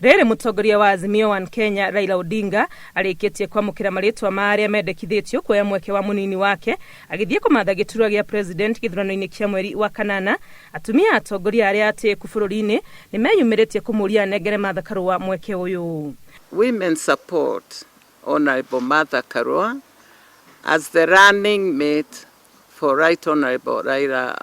Rĩrĩ mũtongoria wa Azimio One Kenya Raila Odinga arĩkĩtie kwamũkĩra marĩtwa ma arĩa mendekithĩtio kuoya mweke wa mũnini wake agĩthiĩ kũmatha gĩturwa gĩa president gĩthurano-inĩ kĩa mweri wa kanana, atumia atongoria arĩa atĩĩku bũrũri-inĩ nĩmeyumĩrĩtie kũmũria anengere Martha Karũa mweke ũyũ. Women support Honourable Martha Karua as the running mate for Right Honourable Raila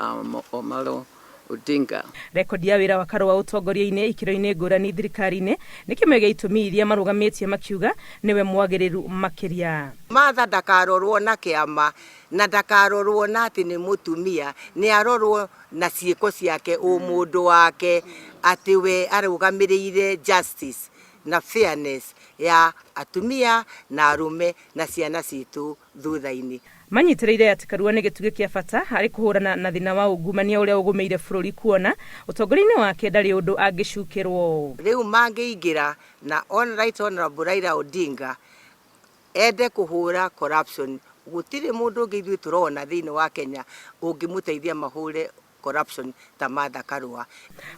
Omolo Odinga. Rekondi ya wĩra wa Karũa ũtongoria-inĩ ikĩro-inĩ ngũrani thirikari-inĩ nĩ kĩmwe gĩa itũmi iria marũgamĩtie makiuga nĩwe mwagĩrĩru makĩria. Martha ndakarorwo na kĩama na ndakarorwo na atĩ nĩ mũtumia, nĩ arorwo na ciĩko ciake, ũmũndũ wake, atĩ we arũgamĩrĩire justice na fairness ya atumia na arũme na ciana citũ thutha-inĩ. Manyitĩrĩire atĩ Karua nĩ gĩtugĩ kĩa bata harĩ kũhũrana na thĩna wa ungumania ũrĩa ũgũmĩire bũrũri kuona ũtongoria-inĩ wake ndarĩ ũndũ angĩcukĩrwo. Rĩu mangĩingĩra na Right Honourable Raila Odinga ende kũhũra corruption, gũtirĩ mũndũ ũngĩ ithuĩ tũrona thĩinĩ wa Kenya ũngĩmũteithia mahũre corruption ta Martha Karua.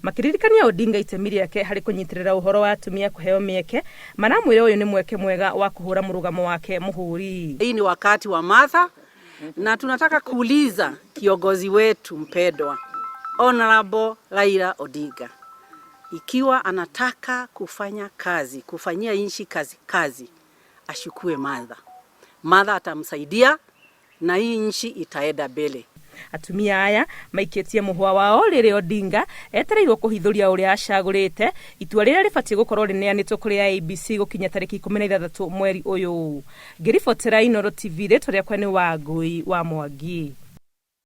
Makĩririkania Odinga itemi rĩake harĩ kũnyitĩrĩra ũhoro wa atumia kũheo mĩeke, maramwĩra ũyũ nĩ mweke mwega wa kũhũra mũrũgamo wake mũhũri. Hii ni wakati wa Martha na tunataka kuuliza kiongozi wetu mpendwa Honorable Raila Odinga ikiwa anataka kufanya kazi, kufanyia nchi kazi, kazi ashukue Martha. Martha atamsaidia na hii nchi itaenda mbele. Atumia aya maikĩtie mũhwa wao rĩrĩa Odinga etereirwo kũhithũria ũrĩa acagũrĩte itua rĩrĩa rĩbatiĩ gũkorwo rĩneanĩtwo kũrĩ IEBC gũkinya tarĩki 16 mweri ũyũ. Ngĩribotera Inooro TV, rĩtwa rĩakwa nĩ Wangũi wa Mwangi.